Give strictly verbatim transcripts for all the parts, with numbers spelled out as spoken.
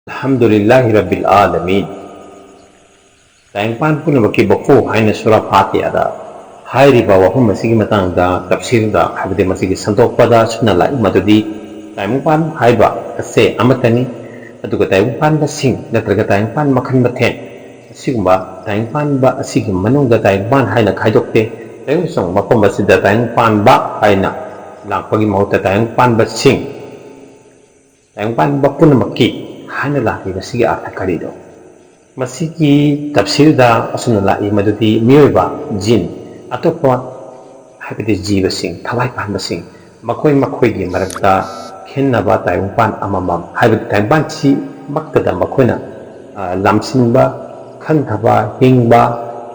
ꯑꯜꯍꯝꯗꯨꯂꯤꯜꯂꯥꯍꯤ ꯔꯕꯤꯜ ꯑꯥꯂꯃꯤꯟ꯫ ꯇꯥꯏꯕꯪꯄꯥꯟ ꯄꯨꯝꯅꯃꯛꯀꯤ ꯃꯄꯨ ꯍꯥꯏꯅ ꯁꯨꯔꯥ ꯐꯥꯇꯤꯍꯥꯗ ꯍꯥꯏꯔꯤꯕ ꯋꯥꯐꯝ ꯑꯁꯤꯒꯤ ꯃꯇꯥꯡꯗ ꯇꯐꯁꯤꯔꯗ, ꯍꯥꯏꯕꯗꯤ ꯃꯁꯤꯒꯤ ꯁꯟꯗꯣꯛꯄꯗ ꯑꯁꯨꯝꯅ ꯂꯥꯛꯏ ꯃꯗꯨꯗꯤ, ꯇꯥꯏꯕꯪꯄꯥꯟ ꯍꯥꯏꯕ ꯑꯁꯦ ꯑꯃꯠꯇꯅꯤ, ꯑꯗꯨꯒ ꯇꯥꯏꯕꯪꯄꯥꯟꯕꯁꯤꯡ ꯅꯠꯇ꯭ꯔꯒ ꯇꯥꯏꯕꯪꯄꯥꯟ ꯃꯈꯜ ꯃꯊꯦꯜ ꯑꯁꯤꯒꯨꯝꯕ ꯇꯥꯏꯕꯪꯄꯥꯟꯕ ꯑꯁꯤꯒꯤ ꯃꯅꯨꯡꯗ ꯇꯥꯏꯕꯪꯄꯥꯟ ꯍꯥꯏꯅ ꯈꯥꯏꯗꯣꯛꯇꯦ꯫ ꯇꯥꯏꯕꯪꯁꯨꯡ ꯃꯐꯝ ꯑꯁꯤꯗ ꯇꯥꯏꯕꯪꯄꯥꯟꯕ ꯍꯥꯏꯅ ꯂꯥꯛꯄꯒꯤ ꯃꯍꯨꯠꯇ ꯇꯥꯏꯕꯪꯄꯥꯟꯕꯁꯤꯡ, ꯇꯥꯏꯕꯪꯄꯥꯟꯕ ꯄꯨꯝꯅꯃꯛꯀꯤ ꯍꯥꯏꯅ ꯂꯥꯛꯂꯤꯕꯁꯤꯒꯤ ꯑꯥꯔꯊ ꯀꯔꯤꯅꯣ? ꯃꯁꯤꯒꯤ ꯇꯐꯁꯤꯔꯗ ꯑꯁꯨꯝꯅ ꯂꯥꯛꯏ ꯃꯗꯨꯗꯤ ꯃꯤꯑꯣꯏꯕ, ꯖꯤꯟ, ꯑꯇꯣꯞꯄ ꯍꯥꯏꯕꯗꯤ ꯖꯤꯕꯁꯤꯡ, ꯊꯋꯥꯏ ꯄꯥꯟꯕꯁꯤꯡ, ꯃꯈꯣꯏ ꯃꯈꯣꯏꯒꯤ ꯃꯔꯛꯇ ꯈꯦꯟꯅꯕ ꯇꯥꯏꯕꯪꯄꯥꯟ ꯑꯃꯃꯝ, ꯍꯥꯏꯕꯗꯤ ꯇꯥꯏꯕꯪꯄꯥꯟꯁꯤꯃꯛꯇꯗ ꯃꯈꯣꯏꯅ, ꯑ, ꯂꯥꯝꯁꯤꯟꯕ, ꯈꯟꯊꯕ, ꯍꯤꯡꯕ,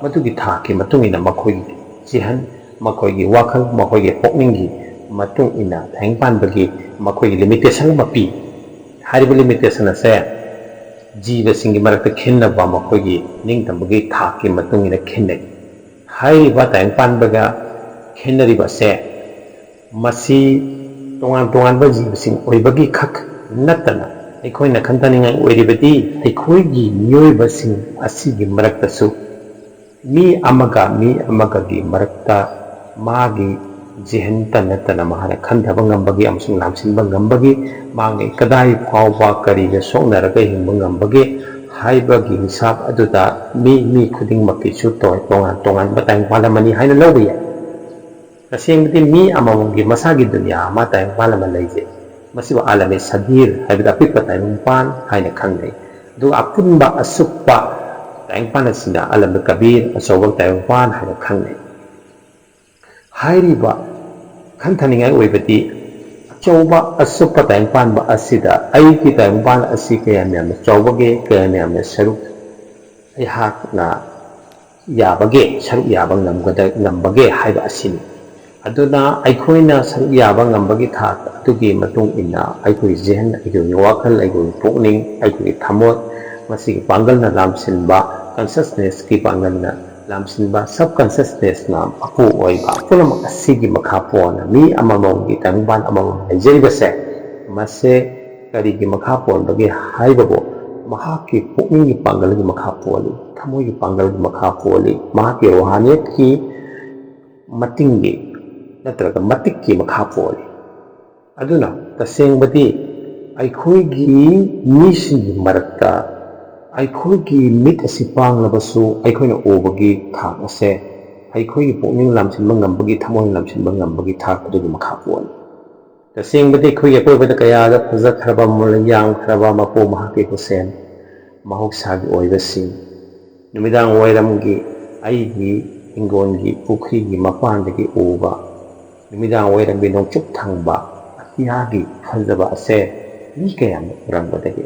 ꯃꯗꯨꯒꯤ ꯊꯥꯛꯀꯤ ꯃꯇꯨꯡ ꯏꯟꯅ ꯃꯈꯣꯏꯒꯤ ꯆꯤꯍꯟ, ꯃꯈꯣꯏꯒꯤ ꯋꯥꯈꯜ, ꯃꯈꯣꯏꯒꯤ ꯄꯨꯛꯅꯤꯡꯒꯤ ꯃꯇꯨꯡ ꯏꯟꯅ ꯇꯥꯏꯕꯪꯄꯥꯟꯕꯒꯤ ꯃꯈꯣꯏꯒꯤ ꯂꯤꯃꯤꯇꯦꯁꯟ ꯑꯃ ꯄꯤ꯫ ꯍꯥꯏꯔꯤꯕ ꯂꯤꯃꯤꯇꯦꯁꯟ ꯑꯁꯦ ꯖꯤꯕꯁꯤꯡꯒꯤ ꯃꯔꯛꯇ ꯈꯦꯟꯅꯕ ꯃꯈꯣꯏꯒꯤ ꯅꯤꯡꯇꯝꯕꯒꯤ ꯊꯥꯛꯀꯤ ꯃꯇꯨꯡ ꯏꯟꯅ ꯈꯦꯟꯅꯩ꯫ ꯍꯥꯏꯔꯤꯕ ꯇꯥꯏꯕꯪꯄꯥꯟꯕꯒ ꯈꯦꯟꯅꯔꯤꯕ ꯑꯁꯦ ꯃꯁꯤ ꯇꯣꯉꯥꯟ ꯇꯣꯉꯥꯟꯕ ꯖꯤꯕꯁꯤꯡ ꯑꯣꯏꯕꯒꯤ ꯈꯛ ꯅꯠꯇꯅ, ꯑꯩꯈꯣꯏꯅ ꯈꯟꯊꯅꯤꯡꯉꯥꯏ ꯑꯣꯏꯔꯤꯕꯗꯤ ꯑꯩꯈꯣꯏꯒꯤ ꯃꯤꯑꯣꯏꯕꯁꯤꯡ ꯑꯁꯤꯒꯤ ꯃꯔꯛꯇꯁꯨ ꯃꯤ ꯑꯃꯒ ꯃꯤ ꯑꯃꯒꯒꯤ ꯃꯔꯛꯇ ꯃꯥꯒꯤ ꯖꯤꯍꯟꯇ ꯅꯠꯇꯅ ꯃꯍꯥꯛꯅ ꯈꯟꯊꯕ ꯉꯝꯕꯒꯤ ꯑꯃꯁꯨꯡ ꯂꯥꯝꯁꯤꯟꯕ ꯉꯝꯕꯒꯤ, ꯃꯥꯒꯤ ꯀꯗꯥꯏ ꯐꯥꯎꯕ ꯀꯔꯤꯒ ꯁꯣꯛꯅꯔꯒ ꯍꯤꯡꯕ ꯉꯝꯕꯒꯦ ꯍꯥꯏꯕꯒꯤ ꯍꯤꯁꯥꯕ ꯑꯗꯨꯗ ꯃꯤ, ꯃꯤ ꯈꯨꯗꯤꯡꯃꯛꯀꯤꯁꯨ ꯇꯣ-, ꯇꯣꯉꯥꯟ ꯇꯣꯉꯥꯟꯕ ꯇꯥꯏꯕꯪꯄꯥꯟ ꯑꯃꯅꯤ ꯍꯥꯏꯅ ꯂꯧꯕ ꯌꯥꯏ꯫ ꯇꯁꯦꯡꯕꯗꯤ ꯃꯤ ꯑꯃꯃꯝꯒꯤ ꯃꯁꯥꯒꯤ ꯗꯨꯅꯤꯌꯥ ꯑꯃ, ꯇꯥꯏꯕꯪꯄꯥꯟ ꯑꯃ ꯂꯩꯖꯩ꯫ ꯃꯁꯤꯕꯨ ꯑꯥꯂꯃꯦ ꯁꯒꯤꯔ ꯍꯥꯏꯕꯗꯤ ꯑꯄꯤꯛꯄ ꯇꯥꯏꯕꯪꯄꯥꯟ ꯍꯥꯏꯅ ꯈꯪꯅꯩ꯫ ꯑꯗꯨꯒ ꯑꯄꯨꯟꯕ ꯑꯁꯨꯞꯄ ꯇꯥꯏꯕꯪꯄꯥꯟ ꯑꯁꯤꯅ ꯑꯥꯂꯃꯦ ꯀꯕꯤꯔ, ꯑꯆꯧꯕ ꯇꯥꯏꯕꯪꯄꯥꯟ ꯍꯥꯏꯅ ꯈꯪꯅꯩ꯫ ꯍꯥꯏꯔꯤꯕ ꯈꯟꯊꯅꯤꯡꯉꯥꯏ ꯑꯣꯏꯕꯗꯤ, ꯑꯆꯧꯕ ꯑꯁꯨꯞꯄ ꯇꯥꯏꯕꯪꯄꯥꯟꯕ ꯑꯁꯤꯗ ꯑꯩꯒꯤ ꯇꯥꯏꯕꯪꯄꯥꯟ ꯑꯁꯤ ꯀꯌꯥꯝ ꯌꯥꯝꯅ ꯆꯥꯎꯕꯒꯦ, ꯀꯌꯥꯝ ꯌꯥꯝꯅ ꯁꯔꯨꯛ ꯑꯩꯍꯥꯛꯅ ꯌꯥꯕꯒꯦ, ꯁꯔꯨꯛ ꯌꯥꯕ ꯉꯝꯒꯗ-, ꯉꯝꯕꯒꯦ ꯍꯥꯏꯕ ꯑꯁꯤꯅꯤ꯫ ꯑꯗꯨꯅ ꯑꯩꯈꯣꯏꯅ ꯁꯔꯨꯛ ꯌꯥꯕ ꯉꯝꯕꯒꯤ ꯊꯥꯛ ꯑꯗꯨꯒꯤ ꯃꯇꯨꯡ ꯏꯟꯅ ꯑꯩꯈꯣꯏꯒꯤ ꯖꯤꯍꯟ, ꯑꯩꯈꯣꯏꯒꯤ ꯋꯥꯈꯜ, ꯑꯩꯈꯣꯏꯒꯤ ꯄꯨꯛꯅꯤꯡ, ꯑꯩꯈꯣꯏꯒꯤ ꯊꯃꯣꯏ, ꯃꯁꯤꯒꯤ ꯄꯥꯡꯒꯜꯅ ꯂꯥꯝꯁꯤꯟꯕ, consciousnessꯀꯤ ꯄꯥꯡꯒꯜꯅ ꯂꯥꯝꯁꯤꯟꯕ, subconsciousnessꯅ ꯃꯄꯨ ꯑꯣꯏꯕ, ꯄꯨꯝꯅꯃꯛ ꯑꯁꯤꯒꯤ ꯃꯈꯥ ꯄꯣꯟꯅ ꯃꯤ ꯑꯃꯃꯝꯒꯤ ꯇꯥꯏꯕꯪꯄꯥꯟ ꯑꯃꯃꯝ ꯂꯩꯖꯔꯤꯕꯁꯦ, ꯃꯁꯦ ꯀꯔꯤꯒꯤ ꯃꯈꯥ ꯄꯣꯟꯕꯒꯦ ꯍꯥꯏꯕꯕꯨ, ꯃꯍꯥꯛꯀꯤ ꯄꯨꯛꯅꯤꯡꯒꯤ ꯄꯥꯡꯒꯜꯒꯤ ꯃꯈꯥ ꯄꯣꯜꯂꯤ, ꯊꯃꯣꯏꯒꯤ ꯄꯥꯡꯒꯜꯒꯤ ꯃꯈꯥ ꯄꯣꯜꯂꯤ, ꯃꯍꯥꯛꯀꯤ ꯔꯣꯍꯥꯅꯤꯌꯠꯀꯤ ꯃꯇꯤꯡꯒꯤ ꯅꯠꯇ꯭ꯔꯒ ꯃꯇꯤꯛꯀꯤ ꯃꯈꯥ ꯄꯣꯜꯂꯤ꯫ ꯑꯗꯨꯅ ꯇꯁꯦꯡꯕꯗꯤ ꯑꯩꯈꯣꯏꯒꯤ ꯃꯤꯁꯤꯡꯒꯤ ꯃꯔꯛꯇ ꯑꯩꯈꯣꯏꯒꯤ ꯃꯤꯠ ꯑꯁꯤ ꯄꯥꯡꯂꯕꯁꯨ ꯑꯩꯈꯣꯏꯅ ꯎꯕꯒꯤ ꯊꯥꯛ ꯑꯁꯦ ꯑꯩꯈꯣꯏꯒꯤ ꯄꯨꯛꯅꯤꯡ ꯂꯥꯝꯁꯤꯟꯕ ꯉꯝꯕꯒꯤ, ꯊꯃꯣꯏ ꯂꯥꯝꯁꯤꯟꯕ ꯉꯝꯕꯒꯤ ꯊꯥꯛ ꯑꯗꯨꯒꯤ ꯃꯈꯥ ꯄꯣꯜꯂꯤ꯫ ꯇꯁꯦꯡꯕꯗꯤ ꯑꯩꯈꯣꯏꯒꯤ ꯑꯀꯣꯏꯕꯗ ꯀꯌꯥꯗ ꯐꯖꯈ꯭ꯔꯕ, ꯃꯃꯜ ꯌꯥꯝꯈ꯭ꯔꯕ ꯃꯄꯨ ꯃꯍꯥꯛꯀꯤ ꯈꯨꯠꯁꯦꯝ, ꯃꯍꯧꯁꯥꯒꯤ ꯑꯣꯏꯕꯁꯤꯡ, ꯅꯨꯃꯤꯗꯥꯡ ꯋꯥꯏꯔꯝꯒꯤ ꯑꯩꯒꯤ ꯍꯤꯡꯒꯣꯜꯒꯤ ꯄꯨꯈ꯭ꯔꯤꯒꯤ ꯃꯄꯥꯟꯗꯒꯤ ꯎꯕ ꯅꯨꯃꯤꯗꯥꯡ ꯋꯥꯏꯔꯝꯒꯤ ꯅꯣꯡꯆꯨꯞ ꯊꯪꯕ ꯑꯇꯤꯌꯥꯒꯤ ꯐꯖꯕ ꯑꯁꯦ ꯃꯤ ꯀꯌꯥꯝꯅ ꯎꯔꯝꯒꯗꯒꯦ?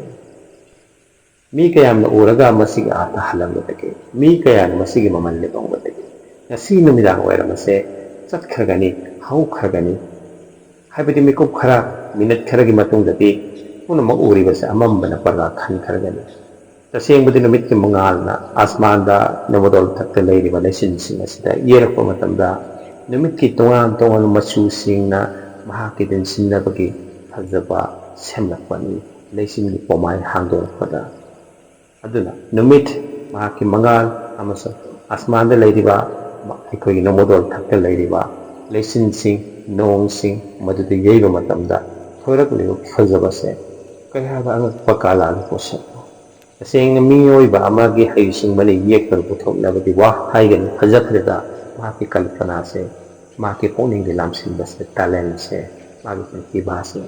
ꯃꯤ ꯀꯌꯥꯝꯅ ꯎꯔꯒ ꯃꯁꯤꯒꯤ ꯑꯥꯔꯊ ꯍꯜꯂꯝꯒꯗꯒꯦ? ꯃꯤ ꯀꯌꯥꯅ ꯃꯁꯤꯒꯤ ꯃꯃꯜ ꯂꯦꯞꯄꯝꯒꯗꯒꯦ? ꯉꯁꯤ ꯅꯨꯃꯤꯗꯥꯡ ꯋꯥꯏꯔꯝ ꯑꯁꯦ ꯆꯠꯈ꯭ꯔꯒꯅꯤ, ꯍꯧꯈ꯭ꯔꯒꯅꯤ꯫ ꯍꯥꯏꯕꯗꯤ ꯃꯤꯀꯨꯞ ꯈꯔ, ꯃꯤꯅꯠ ꯈꯔꯒꯤ ꯃꯇꯨꯡꯗꯗꯤ ꯄꯨꯝꯅꯃꯛ ꯎꯔꯤꯕꯁꯦ ꯑꯃꯝꯕꯅ ꯄꯔꯗꯥ ꯈꯟꯈ꯭ꯔꯒꯅꯤ꯫ ꯇꯁꯦꯡꯕꯗꯤ ꯅꯨꯃꯤꯠꯀꯤ ꯃꯉꯥꯜꯅ ꯑꯁꯃꯥꯟꯗ ꯅꯣꯡꯃꯗꯣꯜ ꯊꯛꯇ ꯂꯩꯔꯤꯕ ꯂꯩꯆꯤꯟꯁꯤꯡ ꯑꯁꯤꯗ ꯌꯦꯔꯛꯄ ꯃꯇꯝꯗ ꯅꯨꯃꯤꯠꯀꯤ ꯇꯣꯉꯥꯟ ꯇꯣꯉꯥꯟꯕ ꯃꯆꯨꯁꯤꯡꯅ ꯃꯍꯥꯛꯀꯤ ꯇꯤꯟꯁꯤꯟꯅꯕꯒꯤ ꯐꯖꯕ ꯁꯦꯝꯂꯛꯄꯅꯤ꯫ ꯂꯩꯆꯤꯟꯒꯤ ꯄꯣꯃꯥꯏ ꯍꯥꯡꯗꯣꯔꯛꯄꯗ꯫ ꯑꯗꯨꯅ ꯅꯨꯃꯤꯠ, ꯃꯍꯥꯛꯀꯤ ꯃꯉꯥꯜ ꯑꯃꯁꯨꯡ ꯑꯁꯃꯥꯟꯗ ꯂꯩꯔꯤꯕ ꯑꯩꯈꯣꯏꯒꯤ ꯅꯣꯡꯃꯗꯣꯜ ꯊꯛꯇ ꯂꯩꯔꯤꯕ ꯂꯩꯆꯤꯟꯁꯤꯡ, ꯅꯣꯡꯁꯤꯡ ꯃꯗꯨꯗ ꯌꯩꯕ ꯃꯇꯝꯗ ꯊꯣꯔꯛꯂꯤꯕ ꯐꯖꯕꯁꯦ ꯀꯌꯥꯗ ꯑꯉꯛꯄ ꯀꯂꯥꯒꯤ ꯄꯣꯠꯁꯛꯅꯣ꯫ ꯇꯁꯦꯡꯅ ꯃꯤꯑꯣꯏꯕ ꯑꯃꯒꯤ ꯍꯩꯁꯤꯡꯕꯅ ꯌꯦꯛꯇꯨꯅ ꯄꯨꯊꯣꯛꯅꯕꯗꯤ ꯋꯥ ꯍꯥꯏꯒꯅꯤ꯫ ꯐꯖꯈ꯭ꯔꯦꯗ, ꯃꯍꯥꯛꯀꯤ ꯀꯜꯄꯅꯥꯁꯦ, ꯃꯍꯥꯛꯀꯤ ꯄꯨꯛꯅꯤꯡꯒꯤ ꯂꯥꯝꯁꯤꯟꯕꯁꯦ, ꯇꯦꯂꯦꯟꯁꯦ, ꯃꯥꯒꯤ ꯄ꯭ꯔꯇꯤꯚꯥꯁꯦ꯫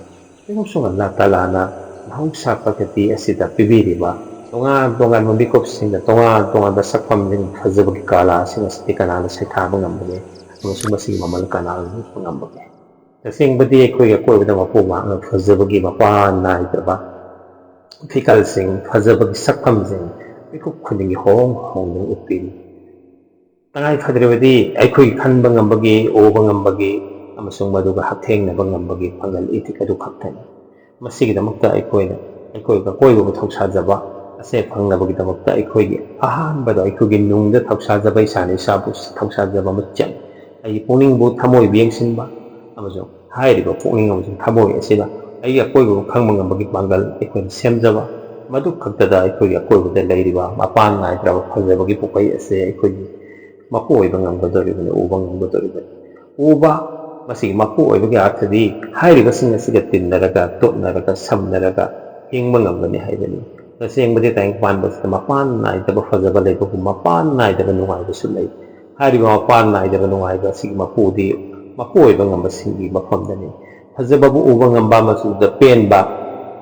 ꯑꯗꯨꯒꯨꯝꯁꯨ ꯑꯜꯂꯥ ꯇꯥꯂꯥꯅ ꯃꯍꯧꯁꯥ ꯄ꯭ꯔꯀ꯭ꯔꯤꯇꯤ ꯑꯁꯤꯗ ꯄꯤꯕꯤꯔꯤꯕ ꯇꯣꯉꯥꯟ ꯇꯣꯉꯥꯟꯕ ꯃꯤꯀꯨꯞꯁꯤꯡꯗ ꯇꯣꯉꯥꯟ ꯇꯣꯉꯥꯟꯕ ꯁꯛꯐꯝꯁꯤꯡ, ꯐꯖꯕꯒꯤ ꯀꯂꯥꯁꯤꯡ ꯑꯁꯤꯗꯤ ꯀꯅꯥꯅ ꯁꯩꯊꯥꯕ ꯉꯝꯕꯒꯦ? ꯑꯃꯁꯨꯡ ꯃꯁꯤꯒꯤ ꯃꯃꯜ ꯀꯅꯥꯅ ꯂꯦꯞꯄ ꯉꯝꯕꯒꯦ? ꯇꯁꯦꯡꯕꯗꯤ ꯑꯩꯈꯣꯏꯒꯤ ꯑꯀꯣꯏꯕꯗ ꯃꯄꯨ ꯃꯍꯥꯛꯅ ꯐꯖꯕꯒꯤ ꯃꯄꯥ ꯅꯥꯏꯗ꯭ꯔꯕ ꯐꯤꯀꯜꯁꯤꯡ, ꯐꯖꯕꯒꯤ ꯁꯛꯐꯝꯁꯤꯡ ꯃꯤꯀꯨꯞ ꯈꯨꯗꯤꯡꯒꯤ ꯍꯣꯡ ꯍꯣꯡꯗꯨꯅ ꯎꯠꯄꯤꯔꯤ꯫ ꯇꯉꯥꯏ ꯐꯗ꯭ꯔꯕꯗꯤ ꯑꯩꯈꯣꯏꯒꯤ ꯈꯟꯕ ꯉꯝꯕꯒꯤ, ꯎꯕ ꯉꯝꯕꯒꯤ ꯑꯃꯁꯨꯡ ꯃꯗꯨꯒ ꯍꯛꯊꯦꯡꯅꯕ ꯉꯝꯕꯒꯤ ꯄꯥꯡꯒꯜ ꯏꯊꯤꯛ ꯑꯗꯨ ꯈꯛꯇꯅꯤ꯫ ꯃꯁꯤꯒꯤꯗꯃꯛꯇ ꯑꯩꯈꯣꯏꯅ ꯑꯩꯈꯣꯏꯒ ꯑꯀꯣꯏꯕꯕꯨ ꯊꯧꯁꯥꯖꯕ ꯑꯁꯦ ꯐꯪꯅꯕꯒꯤꯗꯃꯛꯇ ꯑꯩꯈꯣꯏꯒꯤ ꯑꯍꯥꯟꯕꯗ ꯑꯩꯈꯣꯏꯒꯤ ꯅꯨꯡꯗ ꯊꯧꯁꯥꯖꯕ, ꯏꯁꯥꯅ ꯏꯁꯥꯕꯨ ꯊꯧꯁꯥꯖꯕ ꯑꯃ ꯆꯪꯏ꯫ ꯑꯩꯒꯤ ꯄꯨꯛꯅꯤꯡꯕꯨ, ꯊꯃꯣꯏꯕꯨ ꯌꯦꯡꯁꯤꯟꯕ ꯑꯃꯁꯨꯡ ꯍꯥꯏꯔꯤꯕ ꯄꯨꯛꯅꯤꯡ ꯑꯃꯁꯨꯡ ꯊꯃꯣꯏ ꯑꯁꯤꯅ ꯑꯩꯒꯤ ꯑꯀꯣꯏꯕꯕꯨ ꯈꯪꯕ ꯉꯝꯕꯒꯤ ꯄꯥꯡꯒꯜ ꯑꯩꯈꯣꯏꯅ ꯁꯦꯝꯖꯕ, ꯃꯗꯨ ꯈꯛꯇꯗ ꯑꯩꯈꯣꯏꯒꯤ ꯑꯀꯣꯏꯕꯗ ꯂꯩꯔꯤꯕ ꯃꯄꯥꯟ ꯅꯥꯏꯗ꯭ꯔꯕ ꯐꯖꯕꯒꯤ ꯄꯨꯈꯩ ꯑꯁꯦ ꯑꯩꯈꯣꯏꯒꯤ ꯃꯄꯨ ꯑꯣꯏꯕ ꯉꯝꯒꯗꯧꯔꯤꯕꯅꯤ, ꯎꯕ ꯉꯝꯒꯗꯧꯔꯤꯕꯅꯤ꯫ ꯎꯕ, ꯃꯁꯤꯒꯤ ꯃꯄꯨ ꯑꯣꯏꯕꯒꯤ ꯑꯔꯊꯗꯤ ꯍꯥꯏꯔꯤꯕꯁꯤꯡ ꯑꯁꯤꯒ ꯇꯤꯟꯅꯔꯒ, ꯇꯣꯠꯅꯔꯒ, ꯁꯝꯅꯔꯒ ꯍꯤꯡꯕ ꯉꯝꯒꯅꯤ ꯍꯥꯏꯕꯅꯤ꯫ ꯇꯁꯦꯡꯕꯗꯤ ꯇꯥꯏꯕꯪ ꯄꯥꯟꯕꯁꯤꯗ ꯃꯄꯥꯟ ꯅꯥꯏꯗꯕ ꯐꯖꯕ ꯂꯩꯕꯒꯨꯝ ꯃꯄꯥꯟ ꯅꯥꯏꯗꯕ ꯅꯨꯡꯉꯥꯏꯕꯁꯨ ꯂꯩ꯫ ꯍꯥꯏꯔꯤꯕ ꯃꯄꯥꯟ ꯅꯥꯏꯗꯕ ꯅꯨꯡꯉꯥꯏꯕ ꯑꯁꯤꯒꯤ ꯃꯄꯨꯗꯤ ꯃꯄꯨ ꯑꯣꯏꯕ ꯉꯝꯕꯁꯤꯡꯒꯤ ꯃꯐꯝꯗꯅꯤ꯫ ꯐꯖꯕꯕꯨ ꯎꯕ ꯉꯝꯕ, ꯃꯆꯨꯗ ꯄꯦꯟꯕ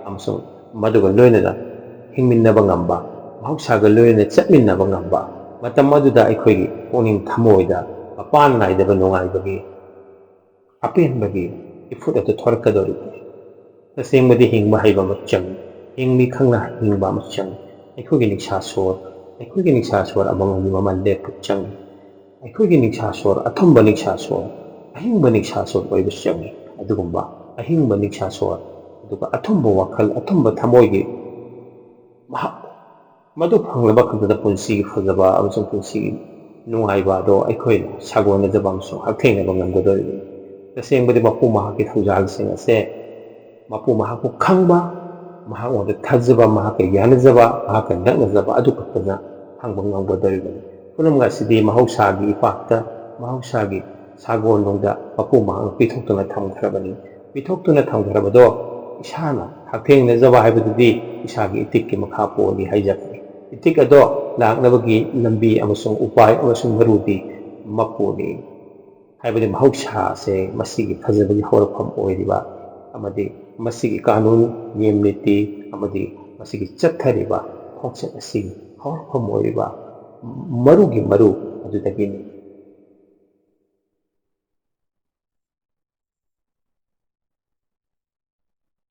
ꯑꯃꯁꯨꯡ ꯃꯗꯨꯒ ꯂꯣꯏꯅꯅ ꯍꯤꯡꯃꯤꯟꯅꯕ ꯉꯝꯕ, ꯃꯍꯧꯁꯥꯒ ꯂꯣꯏꯅꯅ ꯆꯠꯃꯤꯟꯅꯕ ꯉꯝꯕ, ꯃꯇꯝ ꯑꯗꯨꯗ ꯑꯩꯈꯣꯏꯒꯤ ꯄꯨꯛꯅꯤꯡ ꯊꯃꯣꯏꯗ ꯃꯄꯥꯟ ꯅꯥꯏꯗꯕ ꯅꯨꯡꯉꯥꯏꯕꯒꯤ, ꯑꯄꯦꯟꯕꯒꯤ ꯏꯐꯨꯠ ꯑꯗꯨ ꯊꯣꯔꯛꯀꯗꯧꯔꯤꯕꯅꯤ꯫ ꯇꯁꯦꯡꯕꯗꯤ ꯍꯤꯡꯕ ꯍꯩꯕ ꯑꯃ ꯆꯪꯏ, ꯍꯤꯡꯂꯤ ꯈꯪꯅ ꯍꯤꯡꯕ ꯑꯃ ꯆꯪꯏ꯫ ꯑꯩꯈꯣꯏꯒꯤ ꯅꯤꯡꯁꯥ ꯁꯣꯔ, ꯑꯩꯈꯣꯏꯒꯤ ꯅꯤꯡꯁꯥ ꯁꯣꯔ ꯑꯃꯃꯝꯒꯤ ꯃꯃꯜ ꯂꯦꯞꯄ ꯆꯪꯏ꯫ ꯑꯩꯈꯣꯏꯒꯤ ꯅꯤꯡꯁꯥ ꯁꯣꯔ, ꯑꯊꯨꯝꯕ ꯅꯤꯡꯁꯥ ꯁꯣꯔ, ꯑꯍꯤꯡꯕ ꯅꯤꯡꯁꯥ ꯁꯣꯔ ꯑꯣꯏꯕ ꯆꯪꯏ꯫ ꯑꯗꯨꯒꯨꯝꯕ ꯑꯍꯤꯡꯕ ꯅꯤꯡꯁꯥ ꯁꯣꯔ, ꯑꯗꯨꯒ ꯑꯊꯨꯝꯕ ꯋꯥꯈꯜ, ꯑꯊꯨꯝꯕ ꯊꯃꯣꯏꯒꯤ ꯃꯍꯥꯛ ꯃꯗꯨ ꯐꯪꯂꯕ ꯈꯛꯇꯗ ꯄꯨꯟꯁꯤꯒꯤ ꯐꯖꯕ ꯑꯃꯁꯨꯡ ꯄꯨꯟꯁꯤꯒꯤ ꯅꯨꯡꯉꯥꯏꯕ ꯑꯗꯣ ꯑꯩꯈꯣꯏꯅ ꯁꯥꯒꯣꯟꯅꯖꯕ ꯑꯃꯁꯨꯡ ꯍꯛꯊꯦꯡꯅꯕ ꯉꯝꯒꯗꯧꯔꯤꯕꯅꯤ꯫ ꯇꯁꯦꯡꯕꯗꯤ ꯃꯄꯨ ꯃꯍꯥꯛꯀꯤ ꯊꯧꯖꯥꯜꯁꯤꯡ ꯑꯁꯦ ꯃꯄꯨ ꯃꯍꯥꯛꯄꯨ ꯈꯪꯕ, ꯃꯍꯥꯛꯉꯣꯟꯗ ꯊꯥꯖꯕ, ꯃꯍꯥꯛꯀ ꯌꯥꯅꯖꯕ, ꯃꯍꯥꯛꯀ ꯅꯛꯅꯖꯕ ꯑꯗꯨ ꯈꯛꯇꯅ ꯐꯪꯕ ꯉꯝꯒꯗꯧꯔꯤꯕꯅꯤ꯫ ꯄꯨꯝꯅꯃꯛ ꯑꯁꯤꯗꯤ ꯃꯍꯧꯁꯥꯒꯤ ꯏꯄꯥꯛꯇ, ꯃꯍꯧꯁꯥꯒꯤ ꯁꯥꯒꯣꯟꯅꯨꯡꯗ ꯃꯄꯨ ꯃꯍꯥꯛꯅ ꯄꯤꯊꯣꯛꯇꯨꯅ ꯊꯝꯈ꯭ꯔꯕꯅꯤ꯫ ꯄꯤꯊꯣꯛꯇꯨꯅ ꯊꯝꯈ꯭ꯔꯕꯗꯣ ꯏꯁꯥꯅ ꯍꯛꯊꯦꯡꯅꯖꯕ ꯍꯥꯏꯕꯗꯨꯗꯤ ꯏꯁꯥꯒꯤ ꯏꯊꯤꯛꯀꯤ ꯃꯈꯥ ꯄꯣꯜꯂꯤ ꯍꯥꯏꯖꯕꯅꯤ꯫ ꯏꯊꯤꯛ ꯑꯗꯣ ꯂꯥꯛꯅꯕꯒꯤ ꯂꯝꯕꯤ ꯑꯃꯁꯨꯡ ꯎꯄꯥꯏ ꯑꯃꯁꯨꯡ ꯃꯔꯨꯗꯤ ꯃꯄꯨꯅꯤ꯫ ꯍꯥꯏꯕꯗꯤ ꯃꯍꯧꯁꯥ ꯑꯁꯦ ꯃꯁꯤꯒꯤ ꯐꯖꯕꯒꯤ ꯍꯧꯔꯛꯐꯝ ꯑꯣꯏꯔꯤꯕ ꯑꯃꯗꯤ ꯃꯁꯤꯒꯤ ꯀꯥꯅꯨꯟ, ꯅꯤꯌꯝ ꯅꯤꯇꯤ ꯑꯃꯗꯤ ꯃꯁꯤꯒꯤ ꯆꯠꯊꯔꯤꯕ ꯈꯣꯡꯆꯠ ꯑꯁꯤꯒꯤ ꯍꯧꯔꯛꯐꯝ ꯑꯣꯏꯔꯤꯕ ꯃꯔꯨꯒꯤ ꯃꯔꯨ ꯑꯗꯨꯗꯒꯤꯅꯤ꯫